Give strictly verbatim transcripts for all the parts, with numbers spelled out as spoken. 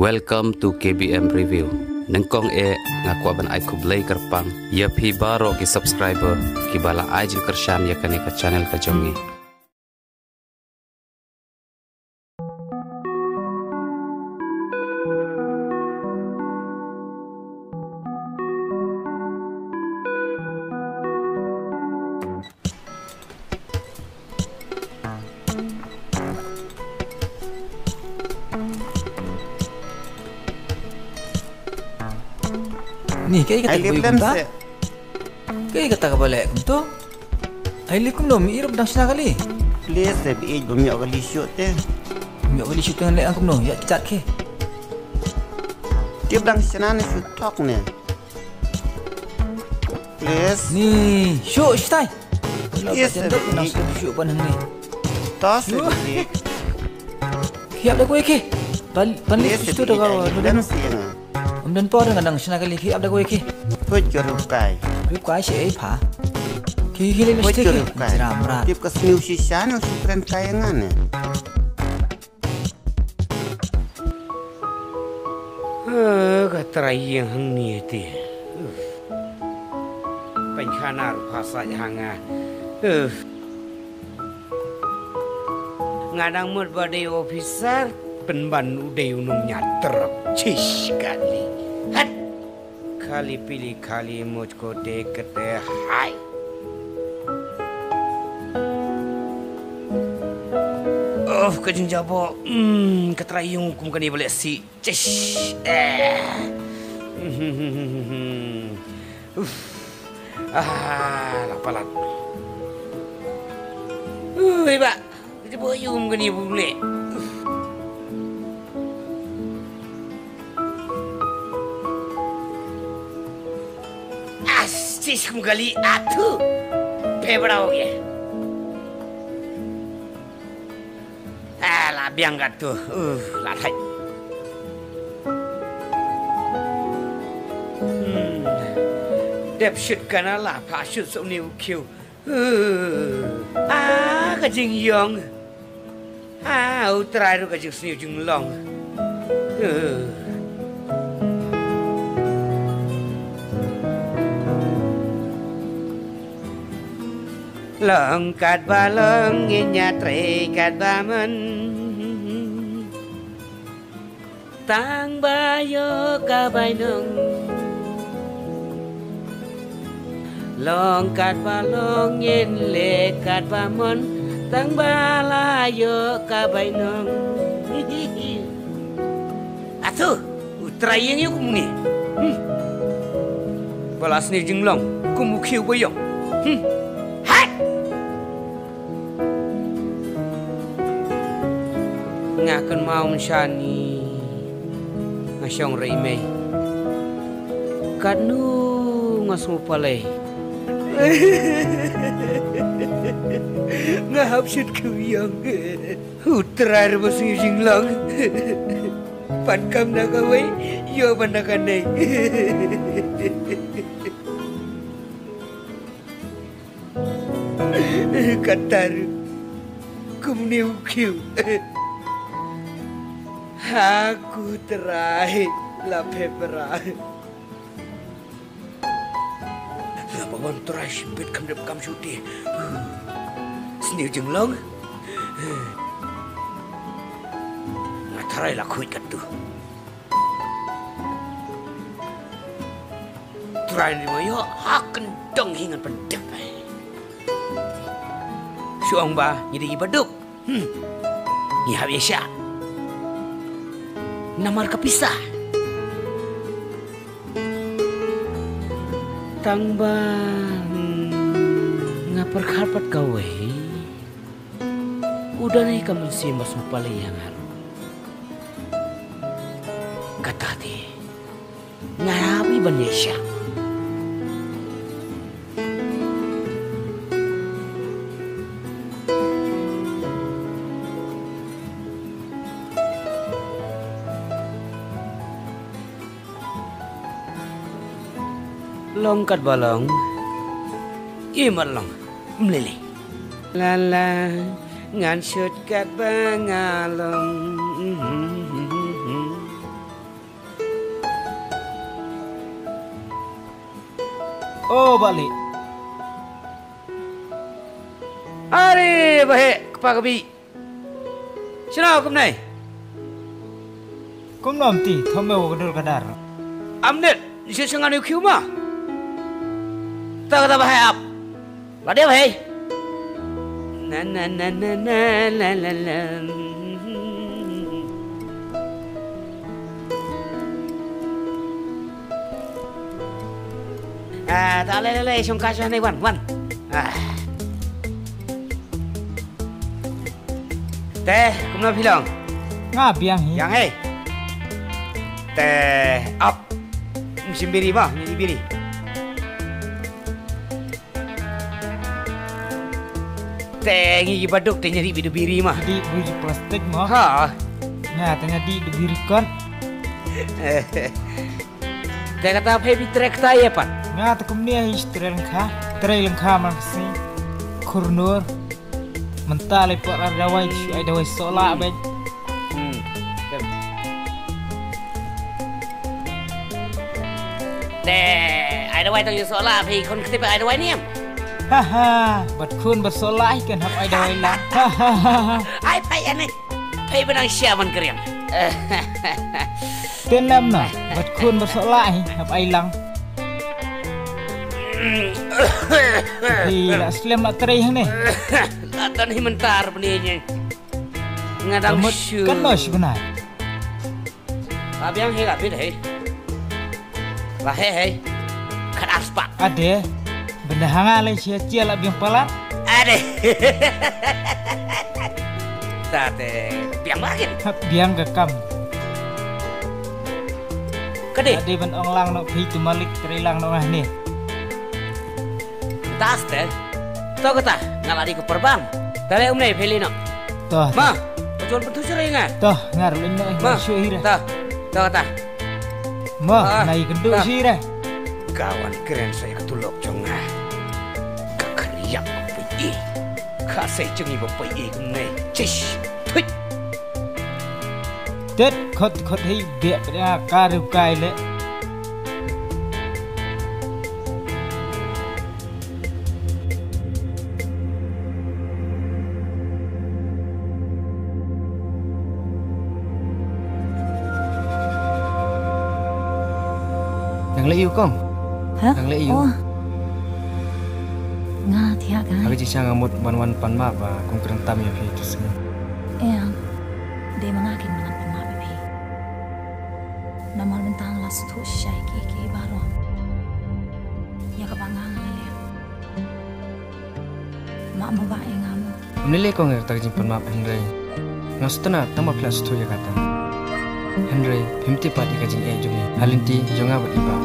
Welcome to K B M Review. Nyngkong eh nga kwah ban ai khublei kyrpang ïa phi baroh ki subscriber kiba la ai jingkyrshan ïa kane ka channel ka jong ngi. Ni, kaei kata ka ba ïoh kumta? Kaei kata ka ba leh kumto? Ai li kumno, mi i ruh ba dang shna kali? Please, eh, bi ïeit ba mi ïoh kali shuh te. Mi ïoh kali shuh te ngan leh kumno, ïa chat ke. Tip dang shna ne shu thok ne. Please. Ni, shuh, shuh tai. Yes, sir. Nang shu shu pan hangne. Tos, sir. Khiap da kawei ki. Pan, pan li shu da kawei. Ym don por nga nang shna kali, khiap da kawei ki. Put your rukai. Rukai shi ei pha. Ki ki le mesti ki. Jram rat. Tip ka sniw shisha nang shu kren kai ngan ne. Eh, ka trai ïing hangne te. Uf. Pynkhana ruh pha sait ha nga. Uf. Nga dang mut ba dei officer, pynban u dei u nongñiah trok. Chish kali. Hat. Khali pili khali mujhko dekh kate hai. Uff, ka jingjabo. Hmm, ka trai ïing kum kane ba leh si. Chish. Eh. Uff. Ah, la palat. Uh, iba. Ka jabo ïing kane ba leh. As, chish kum kali atu. Pe brau ye. Ah, la biang katu. Uh, la thait. Hmm. Dep shit kana la pha shit soni u khiew. Ah, ka jingïong. Ah, u trai ruh ka jingsniew jinglong. Long katba long ngin ïatrei katba mon. Tang ba ïoh ka bainong. Long katba long ngin leh katba mon. Tang ba la ïoh ka bainong. Atu, u trai ïing ïa kumne. Hmm. Ba la sniew jinglong kum u khiew ba ïong. Hmm. Hai! Nga kynmaw mynshani nga shong rei mei. Katno nga sngewpalei. Nga hap shit khiew ïong. U trai ruh ba sniew jinglong. Pat kam na kawei, ïoh ban na kane. Kata ruh kumne u khiew. Ha ku trai la pepra. La ba wan trai shibit kam dep kam shuti. Sniew jinglong. Nga trai la khuid katu. Trai ni ma ïoh ha kyndong hi ngan pyndep. Shu ong ba ngi dei ba duk. Hmm. Ngi hap ïa shah. Namar ka pisa. Tang ba, hmm, nga pyrkhat pat kawei. U don hi ka mynsiem ba sngewpalei ïa nga ruh. Kata te. Nga hap i ban ïa shah. Long katba long. Imat long. Mlili. La la. Ngan shut katba nga long. Oh, balik. Are, bahe, kpa ka bi. Shino, kumne? Kumno mti, thome wa ka dur ka dar. Amnet, ni shu shangan yu kiu ma. Ta kata bahe ap. Lade bahe. Na, na, na, na, na, la, la, la. Ah, ta le, le, le, shong ka shong ne, wan, wan. Ah. Te, kumno phi long? Nga biang hi. Biang hi. Te, ap. Ym shim biri ma, ngi biri. Te, ngi ki baduk te nyari bidu biri ma. Di biri plastik ma. Ha. Nga te nyari du biri kon. Te kata phi bi trek ta ye pat. Nga te kumne hi trei lyngkha. Trei lyngkha man kasi. Kurnur. Mynta le por ar dawai shu ai dawai sola bej. Hmm. Te ai dawai tang yu sola phi khun kti phi ai dawai niam. Ha ha. Bat khun bat sola hi kan hap ai dawai lang. Ha ha ha. Ai pai ane. Phi benang sia ban kriam. Ten nam na. Bat khun bat sola hi hap ai lang. Hi la slem la trei hang ne. La tan hi mentar bni ni. Ngadang shu. Kan no shu benai. Ba biang hi la bit hi. Ba he he. Khat aspa. Ade. Benda hanga le sia cia la biang palat. Ade. Tate biang makin. Hap biang ka kam. Kade. Ade ban ong lang no phi tu malik trei lang no ngah ni. Taste. To kata, nga la di ku perbang. Tale um nei pheli no. To. Ma, pachon pentu sere nga. To, ngar lin no. Ma, shu hira. To. To kata. Ma, nai kendu sire. Kawan keren sai ketulok jong nga. Ka khriak pai e. Ka sai chengi ba pai e kumne. Chish. Thuit. Tet khot khot hei bek pada karu kai le. Nang leh ïa u kong. Ha? Nang leh ïa u. Oh. Nga thiah kai. Haba jingshang nga mut ban wan pan map ba kong kren tam ïa phi tu sngi. Em. Dei ma nga kin ngan pan map ïa phi. Namar mynta nga la sngewthuh shisha ïa ki ki baroh. Ïa kaba nga nga la leh. Map mo ba ïa nga mo. Ym lei lei kong ïa kata ka jingpan map hynrei nga sngewtynnat tang ba phi la sngewthuh ïa kata. Hynrei phim tip pat ïa ka jingeh jong ngi ha lynti jong nga bad i Bah.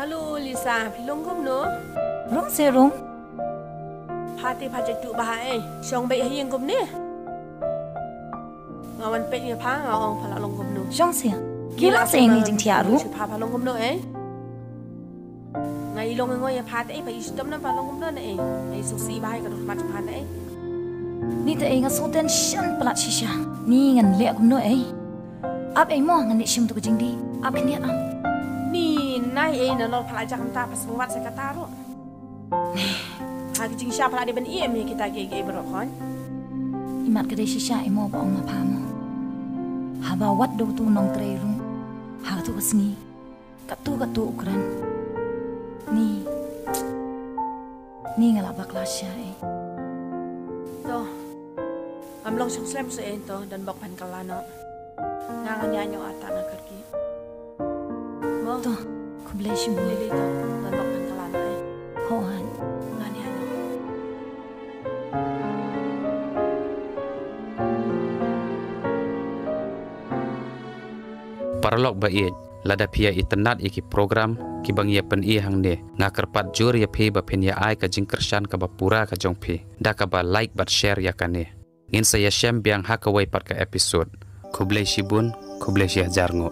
Hello Lisa, phi long kumno? Rung se rung. Pha te pha jait tu ba ha eh. Shong beit ha ïing kumne. Nga wan peit ïa pha nga ong pha la long kumno. Shong se. Ki long se ngi jingthiah ruh. Pha pha long kumno eh. Nga i long ngoi ïa pha te eh, pha i shitom na pha long kumno ne eh. Nga i suk si ba ha ka dur mat pha ne eh. Ni te eh nga so tension palat shisha. Ni ngan leh kumno eh. Ap ei mo ngan leh shim tu ka jingdih. Ap khyndiat ap. Ni nai ei na lor pha la jak mynta pas mung wat sa kata ruh. Ha ki jingshisha pha la dei ban ïeh me kita ki ei baroh khon. Imat ka dei shisha ei mo ba ong ma pha mo. Haba wat do tu nongtrei ruh. Ha tu ka sngi. Katu katu u kren. Ni. Ni nga la bakla sha eh. To. Ngam long shong slem seh eh to don bok phan kala no. Nga ngan ïa nyo ata na karki. Mo. To. Khublei shibun. Lili to. Don bok phan kala no eh. Ho han. Ngan ïa nyo. Paralok ba ïeit, lada phi ïa itynnad ïa ki program kiba ngi ïa pyni hangne, nga kyrpad jur ïa phi ba phin ïa ai ka jingkyrshan kaba pura ka jong phi da kaba like bad share ïa kane. Ngin sa ïashem biang ha kawei pat ka episode. Khublei shibun, khublei shihajar nguh.